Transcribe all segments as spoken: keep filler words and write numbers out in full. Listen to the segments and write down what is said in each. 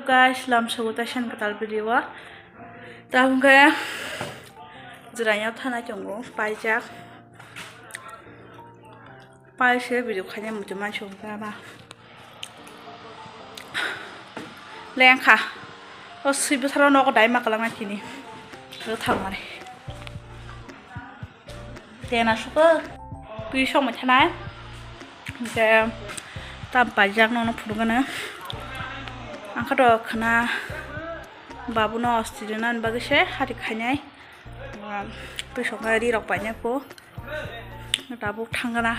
Guys, lamsogo ta sen kwtal video o. Tabuk khe jwraino thana tongo, paijak. Paise video khaina muchung mansi wngkha ba. Lengkha. O swi bwtharo nogo dai ma kwlangma kini. Rwthar mani. Tena suko twi songma thanai. Hingke tam paijak nono phunukgano. Angkha to khwna babuno ostri nani bagwi se hari khainai. Twi songkha ri rok painai po. Tabuk thangana.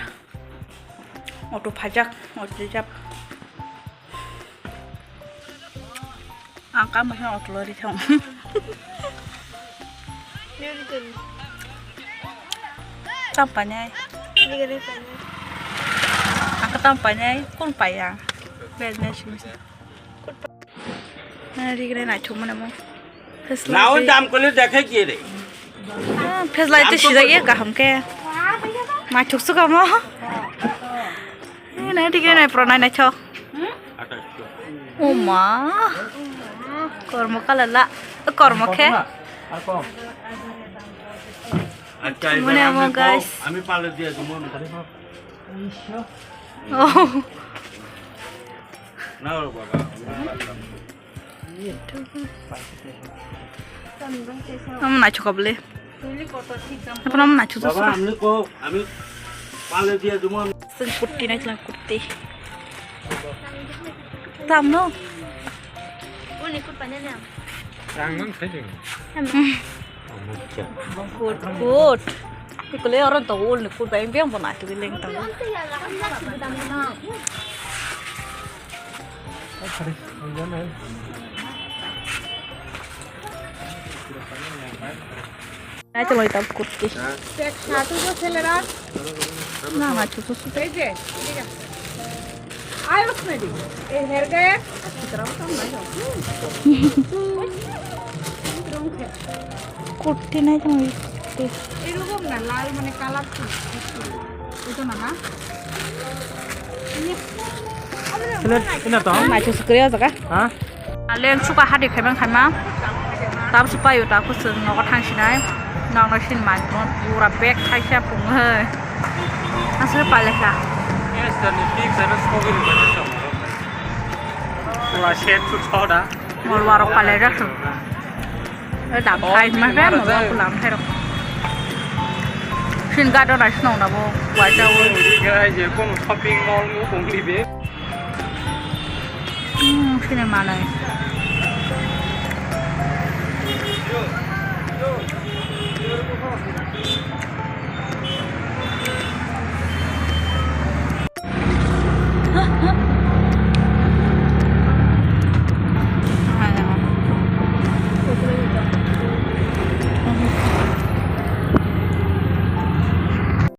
Auto phajak, auto rijak. Ang kamo khe auto lori thang. Tam painai. Ang khe tam painai, kun paiya. Business. Rigre naithok mane mo. Nawi dam kole dekhe kire. Pheslai to sijak ya kaham khe. Naithok su kamo. Na rigre nai pro nai naithok. Oma. Kormo kalala. Kormo khe. Mane mo guys. Ami pale dia semua. Oh. Amo naithok bole. Amo naithok. Baba, ami ko, ami pale dia semua. Sen kurti naithok kurti. Tamno. Rang nang khaiding. Kut kut. Ikole oro to ul ni kut bai biang bona tu leng tang. Nai to loi tam kurti. Satu go selera. Na na chuchu su. Ei je. Ayo sini di. Eh, harga ya. Kurti nai tong kurti. Erokom na lal mane color tu. Itu na na. Ini. Ini to. Nai chuchu kre jaga. Ha? Leng suka hadi khaimang khaima. Tam supayo ta kusung nogo thang sinai. Nang na sin mai pura bag thaisa pung hai. Asli palekha. Yes, dan ni fix ada strawberry banana. Pura set tu soda. Mol warok palejak tu. Eh, dam khai ma fe mol warok kulam pherok. Sin gado nai sinong dabo. Waita wo. Guys, ye kono shopping mall mo kong libe. Hmm, sini manai.